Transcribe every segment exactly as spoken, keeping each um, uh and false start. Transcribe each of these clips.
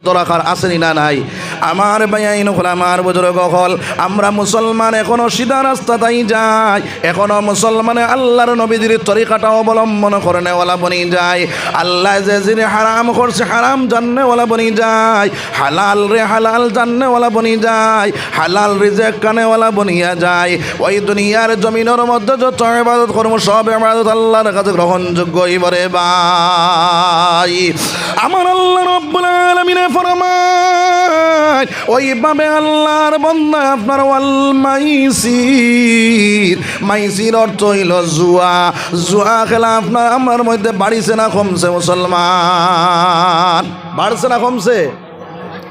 দরকার আছে নি না নাই? আমার ভাইয়াইন অকল, আমার বুজুর্গ অকল, আমরা মুসলমান এখনো সিধা রাস্তাতাই যাই, এখনো মুসলমানে আল্লার নবীজির তরিকাটা অবলম্বন করনেওয়ালা বনি যাই। আল্লায় যে জিনিস হারাম করছে, হারাম জাননেওয়ালা বনি যাই, হালালরে হালাল জাননেওয়ালা বনি যাই, হালাল রিজেক খানেওয়ালা বনিয়া যাই। ওই দুনিয়ার জমিনর মধ্যে যত ইবাদত করমু, সব ইবাদত আল্লার কাছে গ্রহণযোগ্য অইবো রে ভাই। আমার আল্লা রব্বুল আলামিনে ফরমাইন, ওইভাবে আল্লার বন্দা আপনার ওয়াল মাইসির, মাইসির অর্থ অইলো জুয়া। জুয়া খেলা আপনার আমার মধ্যে বাড়িছে না কমছে মুসলমান? বাড়ছে না কমছে?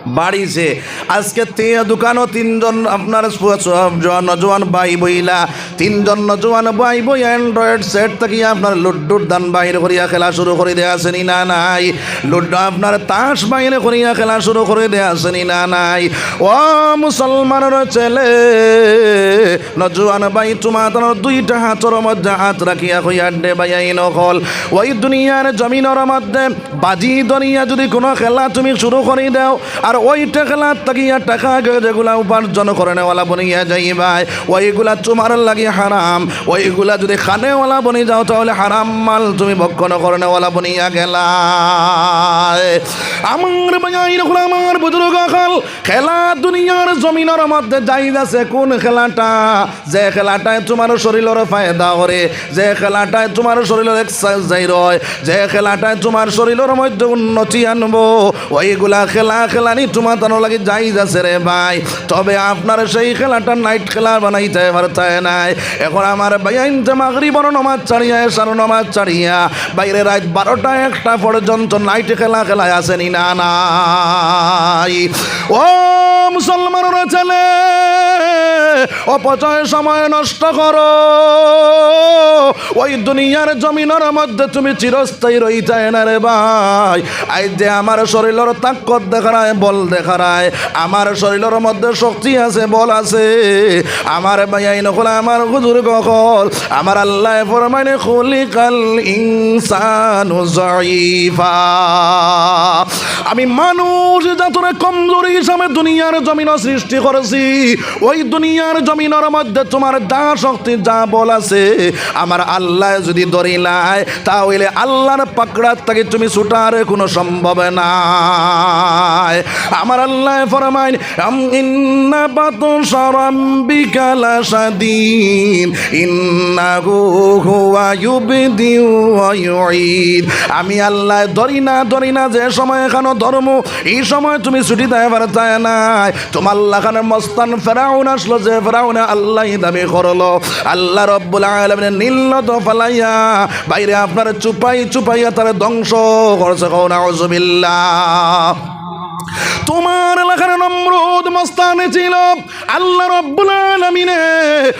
বাড়িছে। আজকে তে দোকানো তিনজন আপনার ফু-, জোয়ান, নজওয়ান ভাই বইলা, তিনজন নজওয়ান ভাই বই Android set থাকি আপনার লুডুর দান বাইর করিয়া খেলা শুরু করি দেয়া আছে নি না নাই? লুডু আপনার তাস বাইর করিয়া খেলা শুরু করি দেয়া আছে নি না নাই? ও মুসলমানর ছেলে, নজওয়ান ভাই, তুমাতানর দুইটা হাতর মধ্যে হাত রাখিয়া কইয়ার দে ভাইয়াইন অকল, ওই দুনিয়ার জমিনর মধ্যে বাজি ধরিয়া যুদি কুনু খেলা তুমি শুরু করি দেও, আর ওইটা খেলাত থাকিয়া টেকা গে যেগুলা উপার্জন করনেওয়ালা বনিয়া যাইবায়, ওইগুলা তুমার লাগি হারাম। ওইগুলা যুদি খানেওয়ালা বনি যাও, তাইলে হারাম মাল তুমি ভক্ষণ করনেওয়ালা বনিয়া গেলায়। আমার ভাইয়াইন অকল, আমার বুজুর্গ অকল, খেলা দুনিয়ার জমিনর মধ্যে জায়েজ আছে। কুন খেলাটা? যে খেলাটায় তুমার শরীলর ফায়দা করে, যে খেলাটায় তুমার শরীলর exercise অয়, যে খেলাটায় তুমার শরীলর মধ্যে উন্নতি আনবো, ওইগুলা খেলা খেলানি তুমাতানর লাগি জায়েজ আছে রে ভাই। তবে আপনার সেই খেলাটা night খেলা বানাইতায় পারতায় নায়। এখন আমার ভাইয়াইন্তে মাগরিবর নমাজ ছাড়িয়া, এশার নমাজ ছাড়িয়া, বাইরে রাইত বারোটা একটা পর্যন্ত night খেলা খেলায় আছে নি না নাই? ও মুসলমানর ছেলে, অপচয় সময় নষ্ট করো। ওই দুনিয়ার জমিনর মধ্যে তুমি চিরস্থায়ী রইতায় না রে ভাই। আইজ যে আমার শরীলর তাকত দেখারায়, বল দেখারায়, আমার শরীলর মধ্যে শক্তি আছে, বল আছে। আমার ভাইয়াইন অকল, আমার বুজুর্গ অকল, আমার আল্লায় ফরমাইন, "খুলিকাল ইনসানু যায়ীফা।" আমি মানুষ জাতরে কমজোরি হিসাবে দুনিয়ার জমিনো সৃষ্টি করছি। ওই দুনিয়ার জমিনর মধ্যে তুমার যা শক্তি, যা বল আছে, আমার আল্লায় যুদি ধরিলায়, তা অইলে আল্লার পাকড়াত থাকি তুমি ছুটার কুনু সম্ভব নাই। আমার আল্লায় ফরমাইন, আম ইন্না বাতশা রাব্বিকা লাশাদীদ, ইন্নাহু হুয়া ইউবদিউ ওয়া ইউঈদ। আমি আল্লায় ধরি না, ধরি না, যে সময় এখানো ধরমু, ই সময় তুমি ছুটিতায় পারতায় নায়। তুমার লাখান মস্তান ফেরাউন আসলো, যে ফেরাউনে আল্লাহ দাবি করলো, আল্লাহ রব্বুল আলামিনে নীল নদ ফালাইয়া বাইরে আপনারে চুপাই চুপাইয়া তারে ধ্বংস করছে। কও নাউজুবিল্লাহ। তুমার লাখান নমরুদ মস্তানে ছিল, আল্লাহ রব্বুল আলামিনে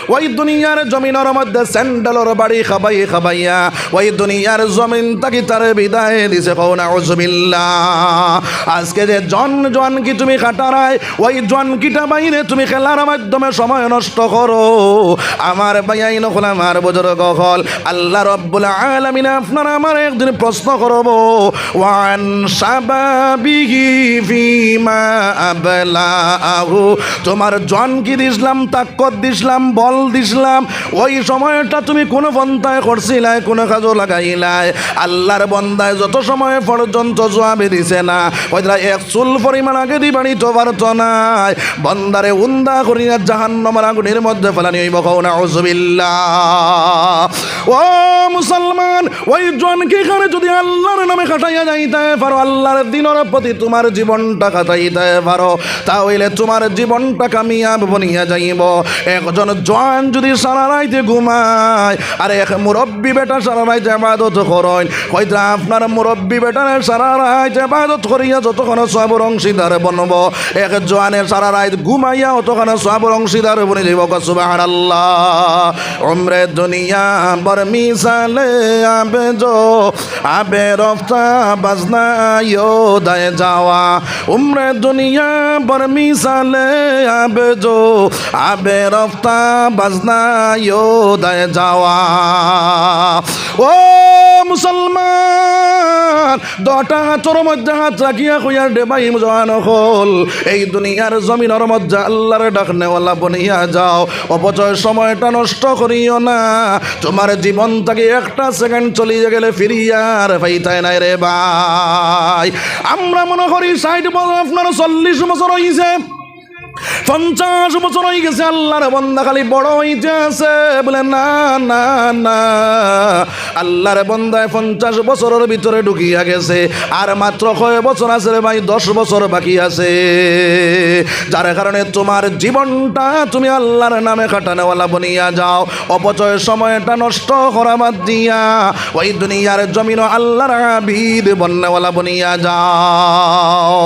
ওই দুনিয়ার জমিনর মধ্যে স্যান্ডেলর বাড়ি খাবাই খাবাইয়া ওই দুনিয়ার জমিন থাকি তারে বিদায় দিছে। কও নাউজুবিল্লাহ। আজকে যে জন জোয়ানকি তুমি কাটারায়, ওই জোয়ানকিটা বাইরে তুমি খেলার মাধ্যমে সময় নষ্ট করো। আমার ভাইয়াইন অকল, আমার বুজুর্গ অকল, আল্লাহ রব্বুল আলামিনে আপনার আমারে একদিন প্রশ্ন করবো, ওয়ান শাবাবিহি ফিমা আবলাহু। তুমার জোয়ানকি দিছলাম, তাকত দিছলাম, বল দিছলাম, ওই সময়টা তুমি কুনু পন্থায় করছিলায়, কুনু কাজো লাগাইলায়? আল্লার বন্দায় যত সময় পর্যন্ত জুয়াবি দিছে না, কইরা এক চুল পরিমাণ আগেদি বাড়িতো পারতো নায়। বন্দারে উন্দা করিয়া জাহান্নামর আগুনর মধ্যে ফালানি অইবো। কও নাউজুবিল্লাহ। ও মুসলমান, ওই জোয়ানকিখানে যুদি আল্লার নামে কাটাইয়া যাইতায় পারো, আল্লার দ্বীনর প্রতি তুমার জীবনটা কাটাইতায় পারো, তা অইলে তুমার জীবনটা কামিয়াব বনিয়া যাইবো। একজন জোয়ান যুদি সারা রাইত ঘুমায়, আর এক মুরব্বি বেটা সারা রাইত ইবাদত করইন, কইরা আপনার মুরব্বি বেটারে সারা রাইত ইবাদত করিয়া যতখান সওয়াবর অংশীদার বনবো, এক জোয়ানে সারা রাইত ঘুমাইয়া অতখান সওয়াবর অংশীদার বনি যাইবো। কও সুবহানাল্লাহ। উমরে দুনিয়া বর মিসালে আবে জো, আবে রফতা বাজনা ইয়ো দায় যাওয়া। উমরে দুনিয়া বর মিসালে আবে জো, আবে রফতা বাজনা ইয়ো দায় যাওয়া। ও মুসলমান, দুইটা হাতর মধ্যে হাত রাখিয়া কইয়ার, রে ভাই জওয়ান অকল, এই দুনিয়ার জমিনর মধ্যে আল্লারে ডাকনেওয়ালা বনিয়া যাও, অপচয় সময়টা নষ্ট করিও না। তুমার জীবন থাকি একটা সেকেন্ড চলিয়া গেলে ফিরিয়া আর পাইতায় নায় রে ভাই। আমরা মনো করি ষাইট বছর, আপনার চল্লিশ বছর অইছে, পঞ্চাশ বছর অইগেছে, আল্লার বন্দা খালি বড় অইতে আছে। বলে, না, না, না, আল্লার বন্দায় পঞ্চাশ বছরর ভিতরে ঢুকিয়া গেছে, আর মাত্র কয় বছর আছে রে ভাই, দশ বছর বাকি আছে। যার কারণে তুমার জীবনটা তুমি আল্লার নামে কাটানেওয়ালা বনিয়া যাও, অপচয় সময়টা নষ্ট করা বাদ দিয়া ওই দুনিয়ার জমিনো আল্লার আবিদ বননেওয়ালা বনিয়া যাও।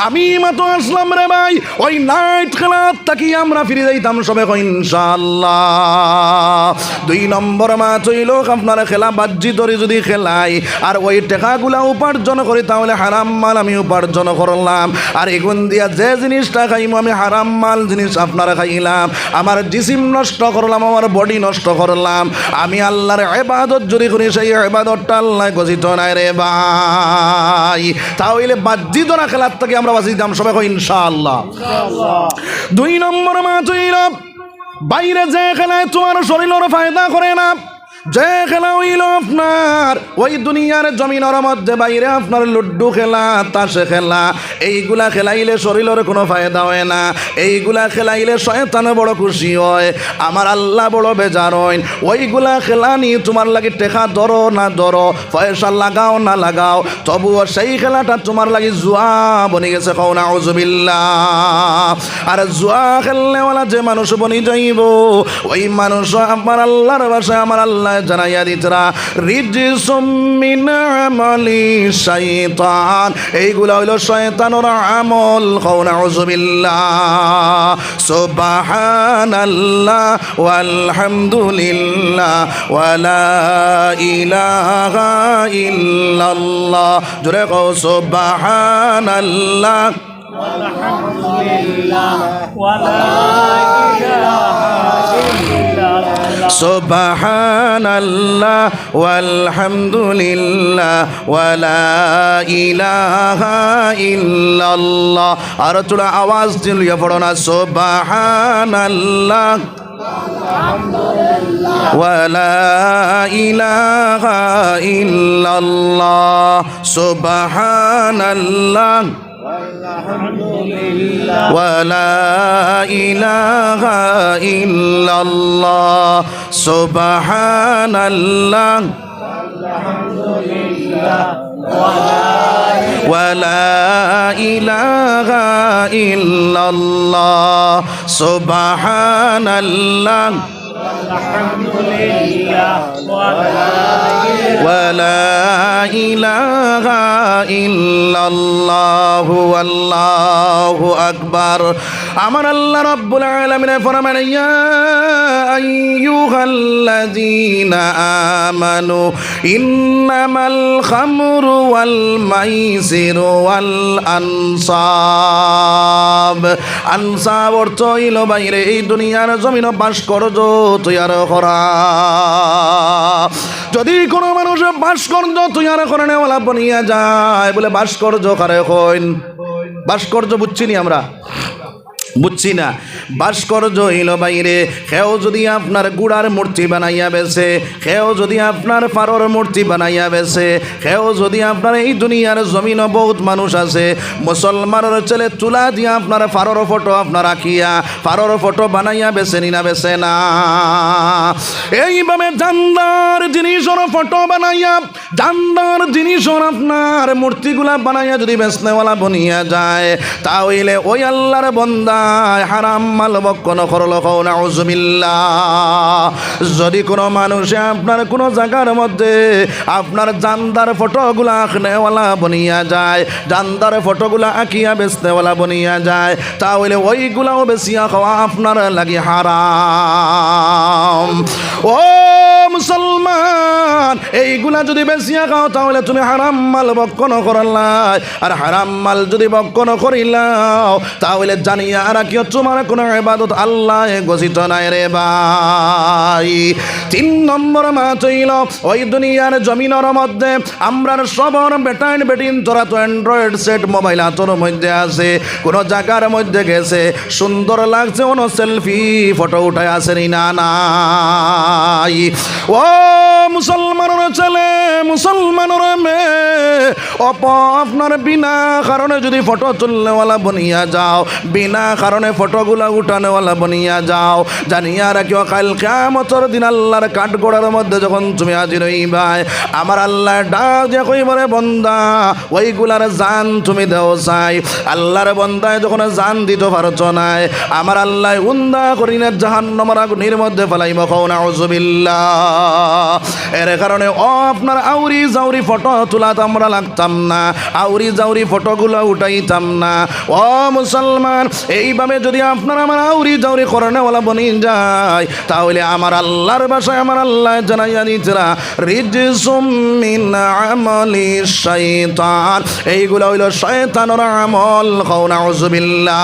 আমি মাত্র আসলাম রে ভাই, ওই নাইট খেলাত থাকি আমরা ফিরি যাইতাম সবে কই ইনশাআল্লাহ। দুই নম্বর মাত অইলো, আপনার খেলা বাজি ধরি যদি খেলাই, আর ওই টেকাগুলা উপার্জন করি, তাহলে হারাম মাল আমি উপার্জন করলাম। আর এগুন দিয়া যে জিনিসটা খাইমু, আমি হারাম মাল জিনিস আপনার খাইলাম, আমার জিসিম নষ্ট করলাম, আমার বডি নষ্ট করলাম। আমি আল্লার ইবাদত যদি করি, সেই ইবাদতটা আল্লায় গছিত নায় রে ভাই। তাহলে বাজি ধরা খেলাত থাকি আমরা বাঁচিতাম সবে কই ইনশাআল্লাহ। দুই নম্বর মাত অইলো, বাইরে যে খেলায় তুমার শরীলর ফায়দা করে না, যে খেলা অইলো আপনার ওই দুনিয়ার জমিনর মধ্যে বাইরে আপনার লুডু খেলা, তাস খেলা, এইগুলা খেলাইলে শরীলর কুনু ফায়দা অয় না, এইগুলা খেলাইলে শয়তান বড় খুশি অয়, আমার আল্লা বড় বেজার অইন। ওইগুলা খেলানি তুমার লাগি টেকা ধরো না ধরো, পয়সা লাগাও না লাগাও, তবুও সেই খেলাটা তুমার লাগি জুয়া বনি গেছে। কও নাউজুবিল্লাহ। আর জুয়া খেলনেওয়ালা যে মানুষ বনি যাইবো, ওই মানুষ আমার আল্লার ভাষায় আমার আল্লায় জানাইয়া দিতরা, রিজসুম মিন আমালি শাইতান, এইগুলা অইলো শয়তানর আমল। কও নাউজুবিল্লাহ। সুবহানাল্লাহ ওয়ালহামদুলিল্লাহ ওয়ালা ইলাহা ইল্লাল্লাহ। জোরে কও, সুবহানাল্লাহ। আলহামদুলিল্লাহ ওয়ালা ইলাহা ইল্লাল্লাহ। সুবহানাল্লাহ ওয়ালহামদুলিল্লাহ ওয়ালা ইলাহা ইল্লাল্লাহ। আর থুড়া আওয়াজ তুলিয়া পড়ো না, সুবহানাল্লাহ ওয়ালা ইলাহা ইল্লাল্লাহ। সুবহানাল্লাহ ওয়ালা ইলাহা ইল্লাল্লাহ। সুবহানাল্লাহ ওয়ালা ইলাহা ইল্লাল্লাহ। সুবহানাল্লাহ ওয়ালা ইলাহা ইল্লাল্লাহু আল্লাহু আকবার। আমার আল্লাহ রাব্বুল আলামিনে ফরমাইন, ইয়া আইয়ুহাল্লাযীনা আমানু ইন্নামাল খামরু ওয়াল মাইসিরু ওয়াল আনসাব। আনসাব অর্থ অইলো বাইরে এই দুনিয়ার জমিনো ভাস্কর্য তৈয়ার করা। যদি কোনো মানুষ ভাস্কর্য তৈয়ার করনেওয়ালা বনিয়া যায়, বলে ভাস্কর্য কারে কইন? ভাস্কর্য বুঝছি নি আমরা? বুঝছি না। ভাস্কর্য অইলো বাইরে, কেউ যদি আপনার ঘুড়ার মূর্তি বানাইয়া বেচে, কেউ যদি আপনার ফারর মূর্তি বানাইয়া বেচে, কেউ যদি আপনার এই দুনিয়ার জমিনো বহুত মানুষ আছে, মুসলমানর ছেলে তুলা দিয়া আপনার ফারর ফটো আপনার আঁকিয়া, ফারর ফটো বানাইয়া বেচে নি না বেচে না? এইভাবে জানদার জিনিসর ফটো বানাইয়া জানদার জিনিসর আপনার মূর্তিগুলা বানাইয়া যদি বেচনেওয়ালা বনিয়া যায়, তা অইলে ওই আল্লার বন্দায় হারাম মাল ভক্ষণ করলো। কও নাউজুবিল্লাহ। যদি কোনো মানুষে আপনার কোনো জাগার মধ্যে আপনার জানদার ফটোগুলা আঁকনেওয়ালা বনিয়া যায়, জানদার ফটোগুলা আঁকিয়া বেচনেওয়ালা বনিয়া যায়, তা অইলে ওইগুলাও বেচিয়া খাওয়া আপনার লাগি হারাম। ও মুসলমান, এইগুলা যুদি বেচিয়া খাও, তাহলে তুমি হারাম মাল ভক্ষণ করলায়। আর হারাম মাল যুদি ভক্ষণ করিলাও, তাহলে জানিয়া রাখিও, তুমার কুনু ইবাদত আল্লায় গছিত নায় রে ভাই। তিন নম্বর মাত অইলো, ওই দুনিয়ার জমিনর মধ্যে আমরার সবর বেটাইন বেটিন্তরা তো Android set মোবাইল আতর মধ্যে আছে, কুনু জাগার মধ্যে গেছে, সুন্দর লাগছে, অনো selfie ফটো উঠায় আছে নি না নাই? ও মুসলমানর ছেলে, মুসলমানর মেয়ে, অপ-, আপনার বিনা কারণে যুদি ফটো তুলনেওয়ালা বনিয়া যাও, বিনা কারণে ফটোগুলা উঠানেওয়ালা বনিয়া যাও, জানিয়া রাখিও, কাইল কিয়ামতর দিন আল্লার কাঠগড়ার মধ্যে যখন তুমি হাজির অইবায়, আমার আল্লায় ডাক দিয়া কইবা, "রে বন্দা, ওইগুলার জান তুমি দেও চাই।" আল্লার বন্দায় যখন জান দিতো পারতো নায়, আমার আল্লায় উন্দা করিয়া জাহান্নামর আগুনির মধ্যে ফালাইবা। কও নাউজুবিল্লাহ। এর কারণে ও আপনার আউরি জাউরি ফটো তুলাত আমরা লাগতাম না, আউরি জাউরি ফটোগুলা উঠাইতাম না। ও মুসলমান, এইভাবে যুদি আপনার আমার আউরি জাউরি করনেওয়ালা বনি যায়, তাহলে আমার আল্লার ভাষায় আমার আল্লায় জানাইয়া দিতরা, "রিজসুম মিন আমালি শাইতান।" এইগুলা অইলো শয়তানর আমল। কও নাউজুবিল্লাহ।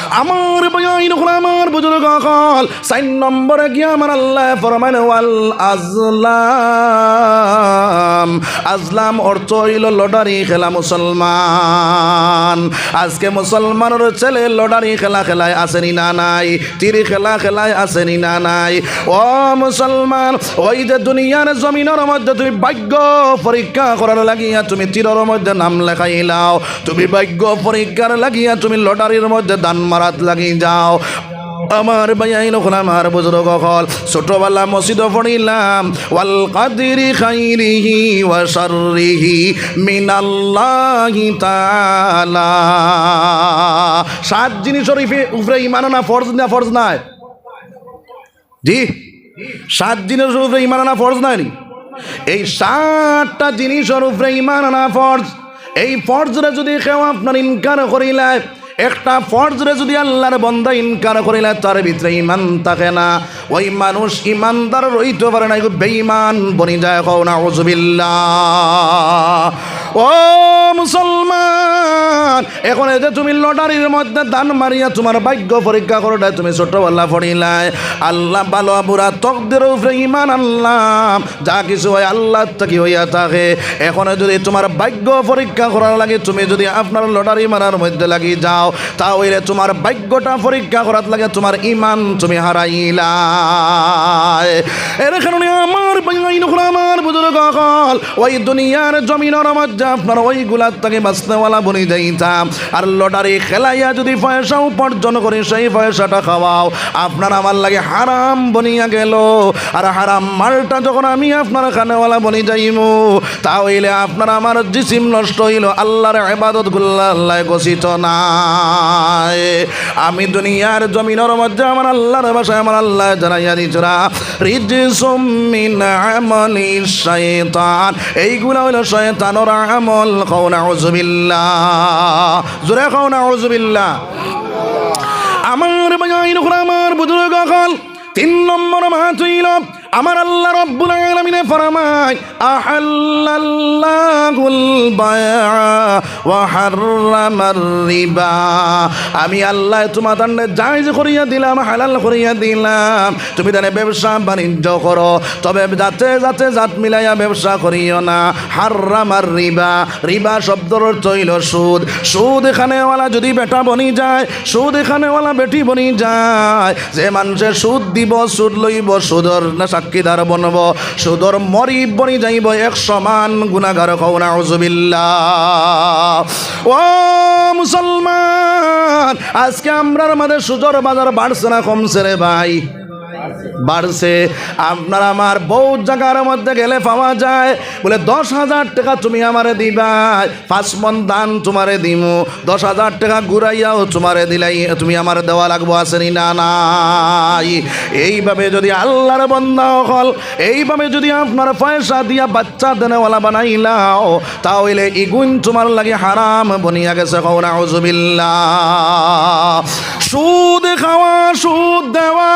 আমার ভাইয়াইন অকল, আমার বুজুর্গ অকল, চাইর নম্বরে গিয়া আমার আল্লায় ফরমাইন, "ওয়াল আজলাম।" আজলাম অর্থ অইলো লটারি খেলা। মুসলমান, আজকে মুসলমানর ছেলে লটারি খেলা খেলায় আছে নি না নাই? তীর খেলা খেলায় আছে নি না নাই? ও মুসলমান, ওই যে দুনিয়ার জমিনর মধ্যে তুমি ভাগ্য পরীক্ষা করার লাগিয়া তুমি তীরর মধ্যে নাম লেখাইলাও, তুমি ভাগ্য পরীক্ষার লাগিয়া তুমি লটারির মধ্যে দান মারাত লাগি যাও। আমার ভাইয়াইন অকল, আমার বুজুর্গ অকল, ছোটবেলা মসজিদো পড়িলাম, "ওয়াল কাদরি খাইরিহি ওয়া শাররিহি মিনাল্লাহি তাআলা।" সাত জিনিসর উপরে, উপরে ইমান আনা ফরজ না, ফরজ নায়? জি, সাত জিনিসর উপরে ইমান আনা ফরজ নায় নি? এই সাতটা জিনিসর উপরে ইমান আনা ফরজ। এই ফরজরে যুদি কেউ আপনার ইনকার করিলায়, একটা ফরজরে যুদি আল্লার বন্দা ইনকার করিলায়, তার ভিতরে ইমান থাকে না, ওই মানুষ ইমানদার রইতো পারে না, এগু বেইমান বনি যায়। কও নাউজুবিল্লাহ। ও মুসলমান, এখন এই যে তুমি লটারির মধ্যে দান মারিয়া তুমার ভাগ্য পরীক্ষা করো, তুমি ছোটবেলা পড়িলায়, আল্লা ভালা বুরা তকদিরর উপরে ইমান আনলাম, যা কিছু অয় আল্লার থাকি অইয়া থাকে। এখন যুদি তুমার ভাগ্য পরীক্ষা করার লাগি তুমি যুদি আপনার লটারি মারার মধ্যে লাগি যাও, তা অইলে তুমার ভাগ্যটা পরীক্ষা করার লাগি তুমার ইমান তুমি হারাইলায়। এর কারণে আমার ভাইয়াইন অকল, আমার বুজুর্গ অকল, ওই দুনিয়ার জমিনর মধ্যে আপনার ওইগুলার থাকি বাঁচনেওয়ালা বনি যাইতাম। আর লটারি খেলাইয়া যুদি পয়সা উপার্জন করি, সেই পয়সাটা খাওয়াও, আপনার আমার লাগি হারাম বনিয়া গেলো। আর হারাম মালটা যখন আমি আপনার খানেওয়ালা বনি যাইমু, তা অইলে আপনার আমার জিসিম নষ্ট অইলো, আল্লার ইবাদতগুলা আল্লায় গছিত নায়। আমি দুনিয়ার জমিনর মধ্যে আমার আল্লার ভাষায় আমার আল্লায় জানাইয়া দিতরা, "রিজসুম মিন আমালি শাইতান।" এইগুলা অইলো শয়তানর আমল। কও নাউজুবিল্লাহ। জোরে কও নাউজুবিল্লাহ। আমার ভাইয়াইন অকল, আমার বুজুর্গ অকল, তিন নম্বর মাত অইলো, আমার আল্লা রাব্বুল আলামিনে ফরমায়, "আহাল্লাল্লাহুল বায়আ ওয়া হাররামার রিবা।" আমি আল্লায় তুমাতানরে জায়েজ করিয়া দিলাম, হালাল করিয়া দিলাম, তুমি তানে ব্যবসা বাণিজ্য করো, তবে যাতে যাতে জাত মিলাইয়া ব্যবসা করিও না। হাররামার রিবা, রিবা শব্দর অর্থ অইলো সুদ। সুদ খানেওয়ালা যুদি বেটা বনি যায়, সুদ খানেওয়ালা বেটি বনি যায়, যে মানষে সুদ দিবো, সুদ লইবো, সুদর না সাক্ষীদার বনবো, সুদর মরিব বনি যাইবো, এক সমান গুনাগার। কও নাউজুবিল্লাহ। ও মুসলমান, আজকে আমরার মাঝে সুদর বাজার বাড়ছে না কমছে রে ভাই? বাড়ছে। আপনার আমার বউত জাগার মধ্যে গেলে পাওয়া যায়, বলে, "দশ হাজার টেকা তুমি আমারে দিবায়, পাঁচ মণ ধান তুমারে দিমু, দশ হাজার টেকা ঘুরাইয়াও তুমারে দিলাই, তুমি আমারে দেওয়া লাগবো, আছে নি না নাই?" এইভাবে যুদি আল্লার বন্দা অকল, এইভাবে যুদি আপনার পয়সা দিয়া বাচ্চা দেনেওয়ালা বানাইলাও, তা অইলে ইগুইন তুমার লাগি হারাম বনিয়া গেছে। কও নাউজুবিল্লাহ। সুদ খাওয়া, সুদ দেওয়া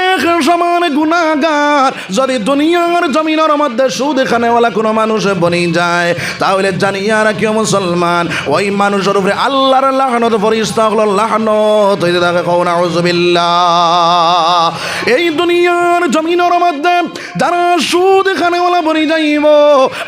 এক সমান গুনাহগার। যদি দুনিয়ার জমিনর মধ্যে সুদ খানেওয়ালা কুনু মানুষ বনি যায়, তাহলে জানিয়া রাখিও মুসলমান, ওই মানুষর উপরে আল্লাহর লানত, ফিরিস্তা অকলর লানত অইতে থাকে। কও নাউজুবিল্লাহ। এই দুনিয়ার জমিনর মধ্যে যারা সুদ খানেওয়ালা বনি যাইবো,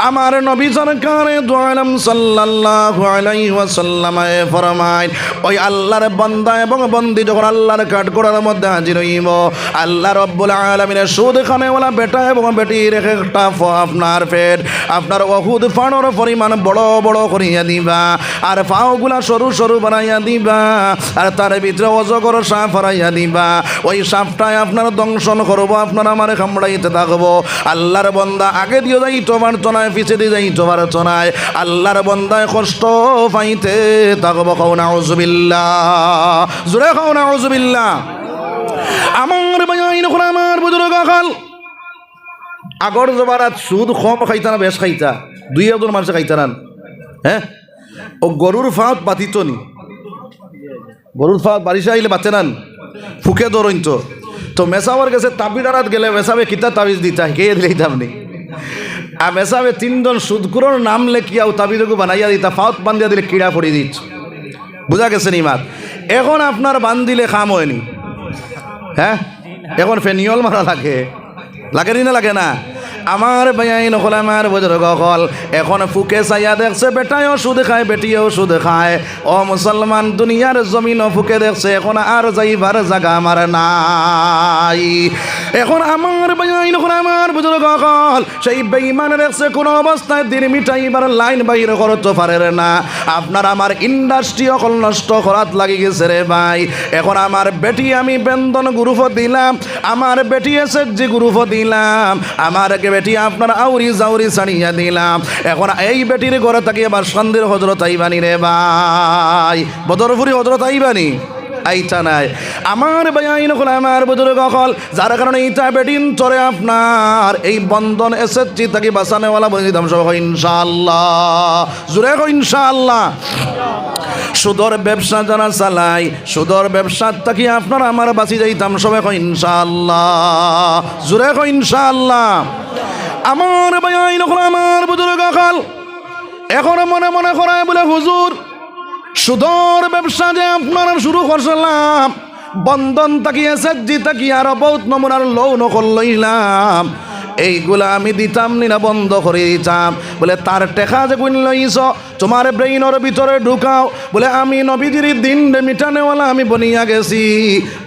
আমার নবী সরকারে দু আলম সাল্লাল্লাহু আলাইহি ওয়াসাল্লামে ফরমাইন, ওই আল্লাহর বান্দা এবং বন্দি যখন আল্লাহর কাঠগড়ার মধ্যে হাজির অইবো, আল্লাহ রব্বুল আলামিনে সুদ খানেওয়ালা বেটা এবং বেটির এক একটা ফ-, আপনার পেট, আপনার উহুদ পাহাড়র পরিমাণ বড় বড় করিয়া দিবা, আর পাওগুলা সরু সরু বানাইয়া দিবা, আর তার ভিতরে অজগর সাপ হারাইয়া দিবা। ওই সাপটায় আপনার দংশন করবো, আপনার আমারে কামড়াইতে থাকবো। আল্লাহর বান্দা আগেদিও যাইতো পারতো নায়, পিছেদি যাইতো পারতো নায়। আল্লাহর বান্দায় কষ্ট পাইতে থাকবো। কও নাউজুবিল্লাহ, জোরে কও নাউজুবিল্লাহ। আমার ভাইয়াইন অকল, আমার বুজুর্গ অকল, আগর জমানাত সুদ কম খাইতা না বেশ খাইতা? দুই একজন মানষে খাইতা না? হে, ও গরুর ফাঁত বাতিত নি? গরুর ফাঁত বারিশা আইলে বাতে না নি? ফুকে ধরইন তো। তো মেসাবর গেছে তাবিজ আনাত গেলে মেসাবে কিতা তাবিজ দিতা, হিকাইয়া দিলে হিতাম নি। আর মেসাবে তিনজন সুদখুরর নাম লেখিয়া ও তাবিজ ওগু বানাইয়া দিতা, ফাঁত বান্ধিয়া দিলে কিড়া পড়ি দিত। বুঝা গেছে নি মাত? এখন আপনার বান্ধিলে কাম অয় নি? হে, এখন ফেনিয়ল মারা লাগে, লাগে নি না লাগে না? আমার ভাইয়াইন অকল, আমার বুজুর্গ অকল, এখন ফুকে চাইয়া দেখছে, বেটায়ও সুদ খায়, বেটিয়েও সুদ খায়। ও মুসলমান, দুনিয়ার জমিনো ফুকে দেখছে, এখন আর যাইবার জাগা আমার নাই। এখন আমার ভাইয়াইন অকল, আমার বুজুর্গ অকল, সেই বেইমানে দেখছে কুনু অবস্থায় দিন মিটাইবার লাইন বাইর করতো পারের না। আপনার আমার ইন্ডাস্ট্রি অকল নষ্ট করাত লাগি গেছে রে ভাই। এখন আমার বেটি আমি বেন্দন গ্রুপো দিলাম, আমার বেটি এসএসজি গ্রুপো দিলাম, আমার বেটি আপনার আউরি জাউরি ছাড়িয়া দিলাম। এখন এই বেটির ঘরে থাকি আবার সন্ধির হজরত আইবা নি রে ভাই, বদরপুরি হজরত আইবা নি? আইতা নায়। আমার ভাইয়াইন অকল, আমার বুজুর্গ অকল, যার কারণে ইতা বেটিন্তরে আপনার এই বন্ধন এসএসজি থাকি বাঁচানেওয়ালা বনি দিতাম সবে কও ইনশাআল্লাহ। জোরে কও ইনশাআল্লাহ। সুদর ব্যবসা যারা চালায়, সুদর ব্যবসাত থাকি আপনার আমার বাঁচি যাইতাম সবে কও ইনশাআল্লাহ। জোরে কও ইনশাআল্লাহ। আমার ভাইয়াইন অকল, আমার বুজুর্গ অকল, এখন মনে মনে করায় বুলে, হুজুর, সুদর ব্যবসা যে আপনার শুরু করছিলাম, বন্ধন থাকি, এসএসজি থাকি, আরো বউত নমুনার loan অকল লইলাম, এইগুলা আমি দিতাম নি না বন্ধ করি দিতাম? বুলে, তার টেকা যেগুন লইছো, তুমার brainর ভিতরে ঢুকাও। বুলে, আমি নবীজির দিনরে মিটানেওয়ালা আমি বনিয়া গেছি।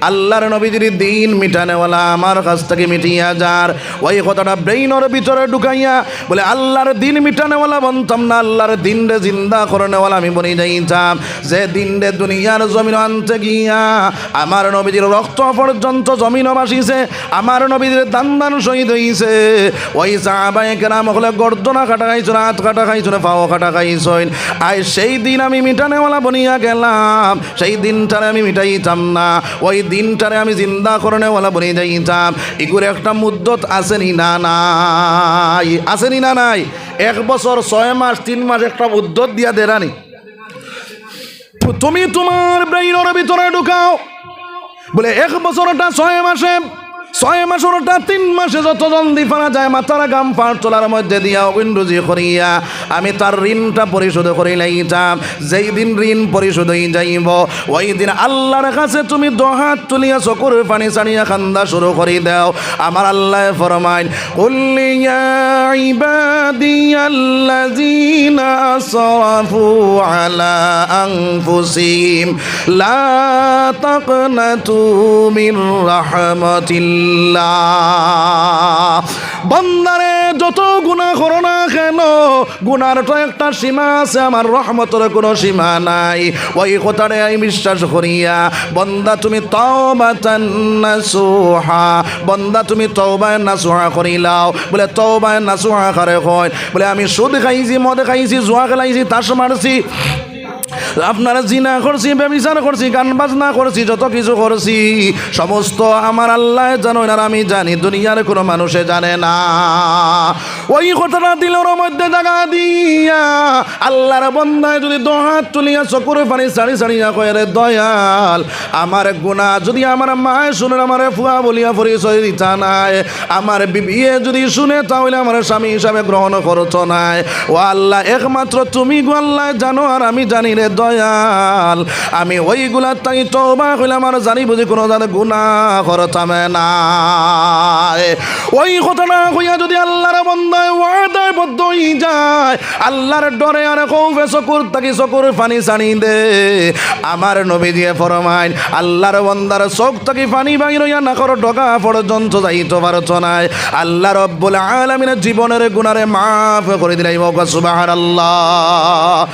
আল্লাহর নবীজির দিন মিটানেওয়ালা আমার কাছ থাকি মিটিয়া যার। ওই কথাটা brainর ভিতরে ঢুকাইয়া বুলে, আল্লাহর দিন মিটানেওয়ালা বনতাম না, আল্লাহর দিনরে জিন্দা করনেওয়ালা আমি বনি যাইতাম। যে দিনরে দুনিয়ার জমিনো আনতে গিয়া আমার নবীজির রক্ত পর্যন্ত জমিনো ভাসিছে, আমার নবীজির দান দান শহীদ অইছে। ওই সাহাবায়ে কেরাম অকলে গর্দনা কাটা খাইছইন, আত কাটা খাইছইন, পাও কাটা খাইছইন। আইজ সেই দিন আমি মিটানেওয়ালা বনিয়া গেলাম, সেই দিনটারে আমি মিটাইতাম না, ওই দিনটারে আমি জিন্দা করনেওয়ালা বনি যাইতাম। ইগুর একটা মুদ্দত আছে নি না নাই? আছে নি না নাই? এক বছর, ছয় মাস, তিন মাস একটা মুদ্দত দিয়া দেরা নি। তুমি তুমার brainর ভিতরে ঢুকাও, বুলে, এক বছরটা ছয় মাসে, ছয় মাসরটা তিন মাসে যত জলদি পারা যায়, মাথার ঘাম পার তলার মধ্যে দিয়া অগুন রুজি করিয়া আমি তার ঋণটা পরিশোধ করি লাইতাম। যেই দিন ঋণ পরিশোধ অই যাইবো, ওই দিন আল্লাহর কাছে তুমি দুহাত তুলিয়া চকুর পানি ছাড়িয়া কান্দা শুরু করি দেও। আমার আল্লায় ফরমাইন, قل يا عبادي الذين أسرفوا على أنفسهم لا تقنطوا من رحمة الله। বান্দারে, যত গুনা করো না কেন, গুনার তো একটা সীমা আছে, আমার রহমতর কুনু সীমা নাই। ওই কথারে আমি বিশ্বাস করিয়া, বন্দা তুমি তাওবাতান নাসুহা, বন্দা তুমি তওবায়ে নাসুহা করিলাও। বুলে, তওবায়ে নাসুহা কারে কইন? বুলে, আমি সুদ খাইছি, মদ খাইছি, জুয়া খেলাইছি, তাস মারছি, আপনার জিনা করছি, ব্যভিচার করছি, গান বাজনা করছি, যত কিছু করছি, সমস্ত আমার আল্লায় জানইন আর আমি জানি, দুনিয়ার কোনো মানুষে জানে না। ওই কথাটা দিলর মধ্যে জাগা দিয়া আল্লার বন্দায় যদি দুহাত তুলিয়া চকুর পানি ছাড়ি ছাড়িয়া কয়, "রে দয়াল, আমার গুনা যদি আমার মায় শুনে, আমারে ফুয়া বলিয়া পরিচয় দিতা নায়, আমার বিবিয়ে যদি শুনে, তাহলে আমার স্বামী হিসাবে গ্রহণ করতো নায়। ও আল্লাহ, একমাত্র তুমি গো আল্লাহ জানো আর আমি জানি রে দয়াল, আমি ওইগুলার তাই তওবা কইলাম আর জানি বুঝি কোনো জাত গুনা করতাম না।" ওই কথাটা কইয়া যদি আল্লার বন্দায় ওয়াদায় বদ্ধ হয়ে যায়, আল্লার ডরে আর খৌফে চকুর তাকি চকুর পানি ছাড়ি দে, আমার নবীজিয়ে ফরমাইন, আল্লার বন্দার চোখ তাকি পানি বাইর হইয়া নাকর ডগা পর্যন্ত যাইতো পারতো নায়। আল্লাহ রব্বুল আলামিন জীবনের গুনারে মাফ করি দিলাই। সুবহানাল্লাহ।